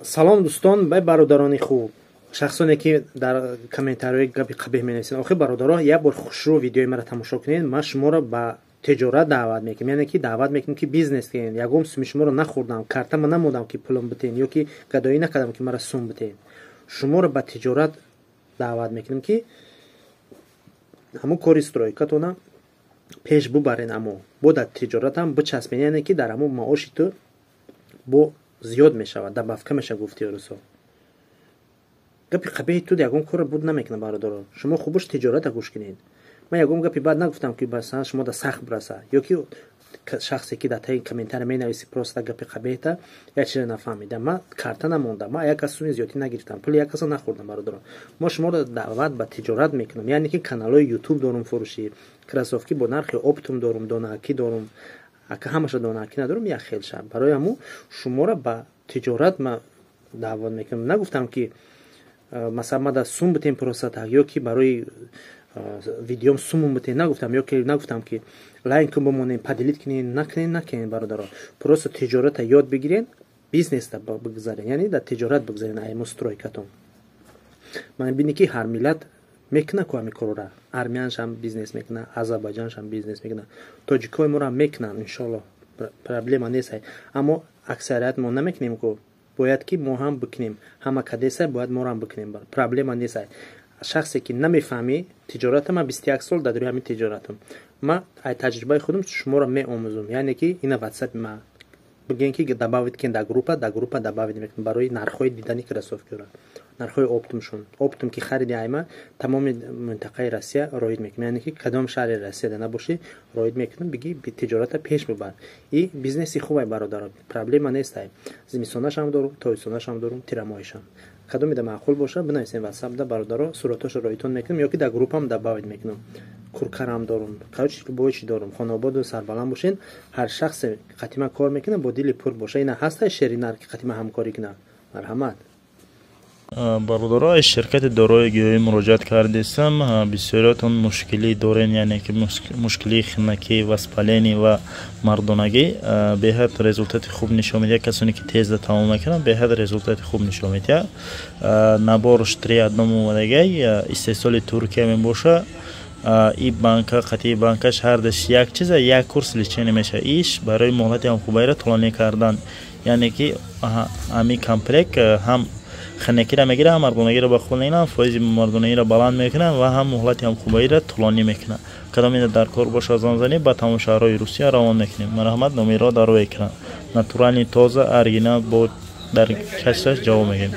Салом, дӯстон, бай бародарони хуб, шахсоне ки дар комментариҳои гапи қабеҳ менависед. Охир, бародаро, як бор хушрӯ видеои маро тамошо кунед. Ман шуморо ба тиҷорат даъват мекунам, яъне ки даъват мекунем, ки бизнес кунед. Ягон суми шуморо нахӯрдам, картама намодам, ки пулам битен, ё ки гадоӣ накардам, ки маро сум битен. Шуморо ба тиҷорат даъват мекунем, ки ҳамун кори стройкатона пеш бубарен, аммо бо дар тиҷоратам бичаспен, яъне ки дар ҳамун маоши ту бо зиёд мешавад, добавка мешавад. Гуфти рӯсо, гапи қабеҳи ту ягон корро буд намекунад. Бародаро, шумо хубуш тиҷората гӯш кунед. Ман ягон гапи бад нагуфтам, ки масалан шумо да сахт бираса, ё ки шахсе ки дар таи комментария менависи, просто гапи қабеҳта, як чизе нафаҳмида. Ман карта намондам, ман як кас суми зиёдтӣ нагирифтам, пули як каса нахӯрдам. Бародаро, мо шуморо даъват ба тиҷорат мекунам, яъне ки каналҳои Ютуб дорум, фурӯши кроссовки бо нархи оптом дорум, донаакӣ дорум, ака ҳамаша донаакӣ надорум, як хелша. Барои ҳамун шуморо ба тиҷорат ма даъват мекунам. Нагуфтам, ки масалан ма да сум битем просто так, ё ки барои видеом сумум битем нагуфтам, ё ки нагуфтам, ки лайк бимонем, поделить кунем, накунем, накунем. Бародаро, просто тиҷората ёд бигирен, бизнеста бигзарен, яъне дар тиҷорат бигзарен. Айму стройкатон ман бинӣ, ки ҳар миллат мекуна ку ҳами корора. Армяншам бизнес мекуна, азарбайҷаншам бизнес мекуна, тоҷикҳои моро мекунанд, иншоалло, проблема нест. Аммо аксарият мо намекунем ку. Бояд ки мо ҳам бикунем. Ҳама кадеса, бояд моро ҳам бикунем, проблема нест. Шахсе ки намефаҳмӣ тиҷората, ман 21 сол дар рӯи ҳамин тиҷоратам, ман ай таҷрибаи худам шуморо меомӯзам. Яъне ки ина ватсапи ма бигӯем, ки добавить кунед дар группа, дар группа добавить мекунем барои нархҳои дидани кроссовкиро, нархҳои оптомшон. Оптом ки хариди айма, тамоми минтақаи Россия роид мекунем, яъне ки кадом шаҳри Россияда набошӣ, роид мекунем. Биги, тиҷората пеш бибар, и бизнеси хубай, бародаро, проблема нестай. Зимистонашам дорум, тобистонашам дорум, тирамоҳишам. Кадомида маъқул боша, бинависем ватсапда, бародаро, суратошо роитон мекунем, ё ки дар группам добавить мекунам. Куркарам дорум, короче, любой чи дорум. Хонаободу сарбаланд бошен. Ҳар шахсе қатима кор мекунад, бо дили пур боша. Ина ҳаста шеринар, ки қатима ҳамкорӣ кунад, марҳамат. Бародаро, аз ширкати дорои гиёҳӣ муроҷиат кардесам. Бисёриятон мушкилӣ дорен, яъне ки мушкилии хинакӣ, воспаление ва мардонагӣ. Беҳад результати хуб нишон медиҳад. Касоне ки тезда тамом мекунанд, беҳад результати хуб нишон медиҳад. Наборш три одном омадагай, истеҳсоли Туркия мебошад. И банка қатъи банкаш ҳардаш як чиза, як курс лечение мешавад. Иш барои муҳлати ҳамхубайра тӯлонӣ кардан, яъне ки ҳамин комплект ҳам хинакиро мегирад, ҳам мардонагиро ба худ мегирад, ҳам фоизи мардонагиро баланд мекунад ва ҳам муҳлати ҳамхубаиро тӯлонӣ мекунад. Кадоме дар кор боша, занг занӣ, ба тамоми шаҳрҳои Русия равон мекунем. Марҳамат, номерҳо дар рӯи экран. Натуральный, тоза, оригинал, бо дар качестваш ҷавоб мегӯем.